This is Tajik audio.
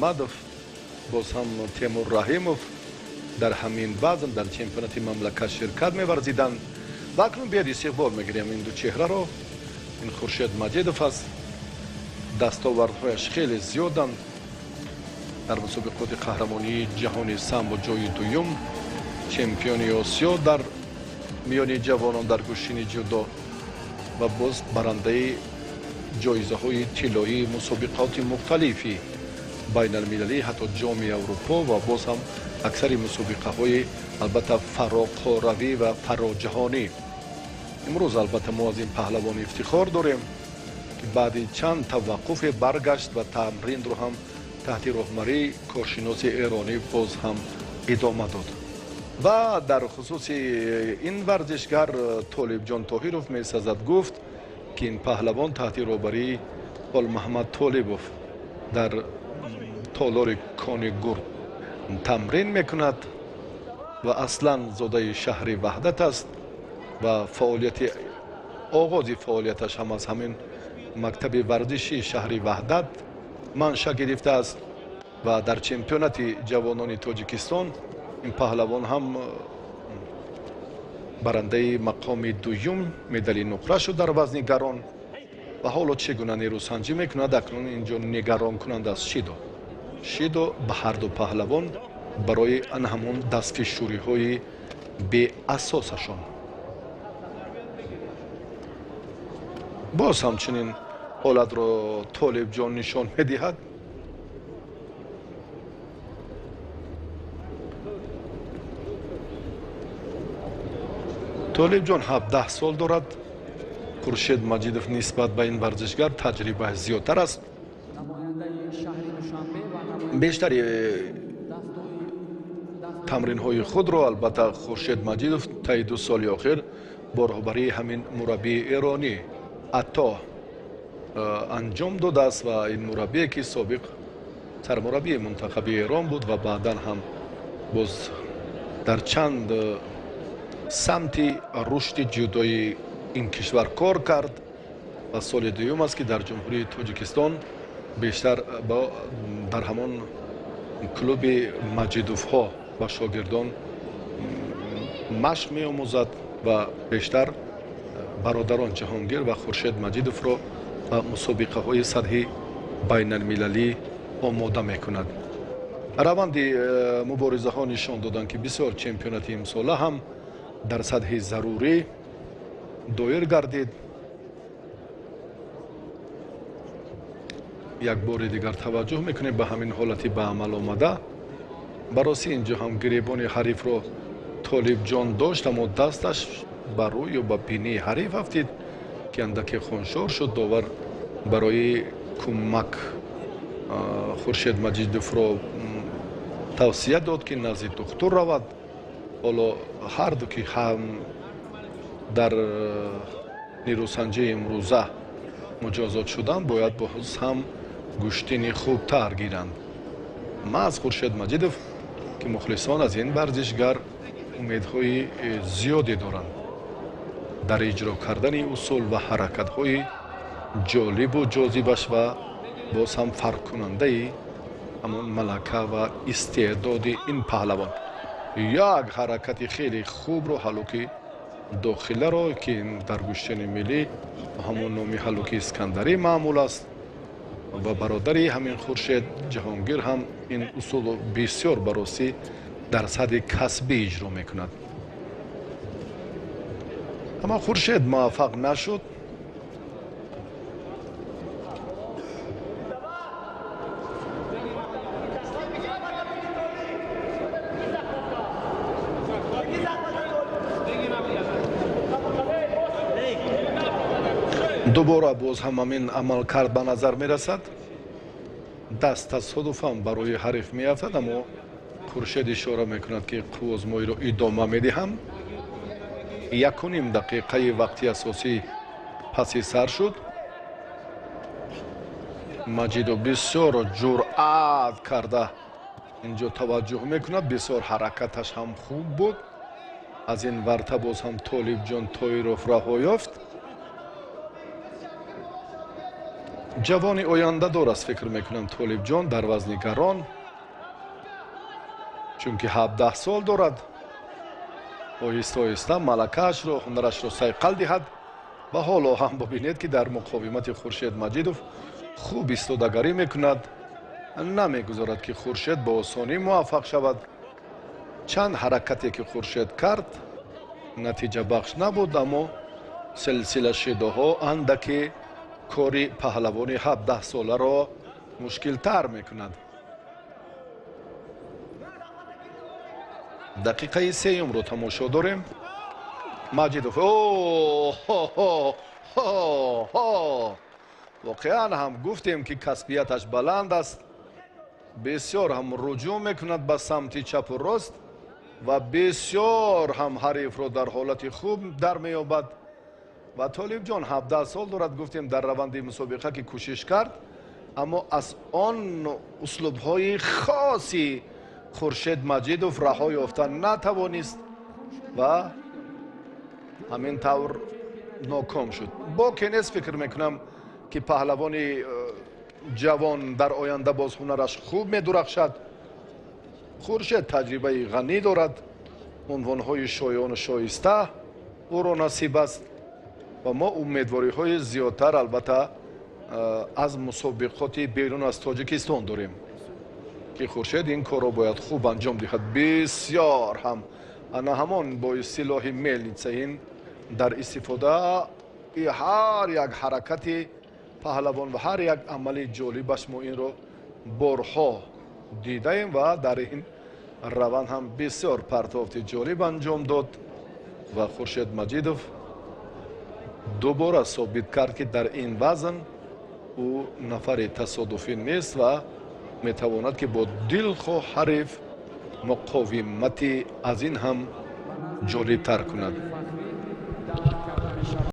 Мадов, боз ҳам Темур Раҳимов дар ҳамин вазн дар чемпионати мамлакат ширкат меварзиданд. Ва акнун биёед, истиқбол мегирем ин ду чеҳраро. Ин Хуршед Маҷидов аст, дастовардҳояш хеле зиёданд. Дар мусобиқоти қаҳрамонии ҷаҳони самбо ҷои дуюм, чемпиони Осиё дар миёни ҷавонон дар гӯштини ҷудо ва боз барандаи ҷоизаҳои тиллоии мусобиқоти мухталифи байналмилалӣ, ҳатто Ҷоми Аврупо ва боз ҳам аксари мусобиқаҳои, албатта, фароқоравӣ ва фароҷаҳонӣ. Имрӯз, албатта, мо аз ин паҳлавон ифтихор дорем, ки баъди чанд таваққуфе баргашт ва тамринро ҳам таҳти роҳбарии коршиноси эронӣ боз ҳам идома дод. Ва дар хусуси ин варзишгар Толибҷон Тоҳиров месазад гуфт, ки ин паҳлавон таҳти роҳбарии Ҳолмаҳмад Толибов дар толори Кони Гурд тамрин мекунад ва аслан зодаи шаҳри Ваҳдат аст ва фаъолияти оғози фаъолияташ ҳам аз ҳамин мактаби варзишии шаҳри Ваҳдат манша гирифтааст. Ва дар чемпионати ҷавонони Тоҷикистон ин паҳлавон ҳам барандаи мақоми дуюм, медали нуқра шуд дар вазни гарон. Ва ҳоло чӣ гуна нерӯсанҷӣ мекунад, акнун инҷо нигаронкунанда аст. Шидо, шидо ба ҳарду паҳлавон барои ан ҳамон дастфишӯриҳои беасосашон. Боз ҳамчунин ҳолатро Толибҷон нишон медиҳад. Толибҷон 17 сол дорад. Хуршед Маҷидов нисбат ба ин варзишгар таҷрибааш зиёдтар аст. Бештари тамринҳои худро, албатта, Хуршед Маҷидов таи 2 соли охир бо роҳбарии ҳамин мураббии эронӣ Ато анҷом додааст. Ва ин мураббие, ки собиқ сармураббии мунтахаби Эрон буд ва баъдан ҳам боз дар чанд самти рушди ҷудои ин кишвар кор кард ва соли дуюм аст, ки дар Ҷумҳурии Тоҷикистон бештар дар ҳамон клуби Маҷидовҳо ба шогирдон машқ меомӯзад ва бештар бародарон Ҷаҳонгир ва Хуршед Маҷидовро ба мусобиқаҳои сатҳи байналмилалӣ омода мекунад. Раванди муборизаҳо нишон доданд, ки бисёр чемпионати имсола ҳам дар сатҳи зарурӣ доир гардид. Як бори дигар таваҷҷӯҳ мекунем ба ҳамин ҳолати ба амал омада. Баросӣ инҷо ҳам гиребони ҳарифро Толибҷон дошт, аммо дасташ ба рӯй ё ба бинии ҳариф афтид, ки андаке хуншор шуд. Довар барои кӯмак Хуршед Маҷидовро тавсия дод, ки назди духтур равад. Ҳоло ҳарду ки ҳам дар нерӯсанҷии имрӯза муҷозот шуданд, бояд боз ҳам гӯштини хубтар гиранд. Маҳз Хуршед Маҷидов, ки мухлисон аз ин варзишгар умедҳои зиёде доранд дар иҷро кардани усул ва ҳаракатҳои ҷолибу ҷозибаш ва боз ҳам фарқкунандаи ҳамон малака ва истеъдоди ин паҳлавон. Як ҳаракати хеле хубро, ҳалуки дохиларо, ки дар гӯштини миллӣ ҳамон номи ҳалуки Искандарӣ маъмул аст, ва бародари ҳамин Хуршед Ҷаҳонгир ҳам ин усулро бисёр баросӣ дар сатҳи касбӣ иҷро мекунад. Аммо Хуршед муваффақ нашуд. Дубора боз ҳам ҳамин амалкард ба назар мерасад. Даст тасодуфан барои ҳариф меафтад, аммо Хуршед ишора мекунад, ки қуввозмоиро идома медиҳам. 1.5 дақиқаи вақти асосӣ паси сар шуд. Маҷидов бисёр ҷуръат карда инҷо таваҷҷӯҳ мекунад, бисёр ҳаракаташ ҳам хуб буд. Аз ин варта боз ҳам Толибҷон Тоиров раҳо ёфт. Ҷавони ояндадор аст, фикр мекунам, Толибҷон дар вазни гарон, чунки 17 сол дорад. Оҳиста оҳиста малакаашро, ҳунарашро сайқал диҳад ва ҳоло ҳам бибинед, ки дар муқовимати Хуршед Маҷидов хуб истодагарӣ мекунад, намегузорад, ки Хуршед ба осонӣ муваффақ шавад. Чанд ҳаракате, ки Хуршед кард, натиҷабахш набуд, аммо силсила шидоҳо андаке кори паҳлавони 17-соларо мушкилтар мекунад. Дақиқаи сеюмро тамошо дорем. Маҷидов воқеан ҳам гуфтем, ки касбияташ баланд аст, бисёр ҳам руҷӯъ мекунад ба самти чапу рост ва бисёр ҳам ҳарифро дар ҳолати хуб дар меёбад. Ва Толибҷон 17 сол дорад, гуфтем, дар раванди мусобиқа ки кӯшиш кард, аммо аз он услубҳои хоси Хуршед Маҷидов раҳо ёфта натавонист ва ҳамин тавр ноком шуд. Боке нест, фикр мекунам, ки паҳлавони ҷавон дар оянда боз ҳунараш хуб медурахшад. Хуршед таҷрибаи ғанӣ дорад, унвонҳои шоёну шоиста ӯро насиб аст ва мо умедвориҳои зиёдтар, албатта, аз мусобиқоти берун аз Тоҷикистон дорем, ки Хуршед ин корро бояд хуб анҷом диҳад. Бисёр ҳам ана ҳамон бо истилоҳи мельница ин дар истифодаи ҳар як ҳаракати паҳлавон ва ҳар як амали ҷолибаш мо инро борҳо дидаем ва дар ин раванд ҳам бисёр партофти ҷолиб анҷом дод ва Хуршед Маҷидов дубора собит кард, ки дар ин вазн ӯ нафари тасодуфӣ нест ва метавонад, ки бо дилхоҳ ҳариф муқовимати аз ин ҳам ҷолибтар кунад.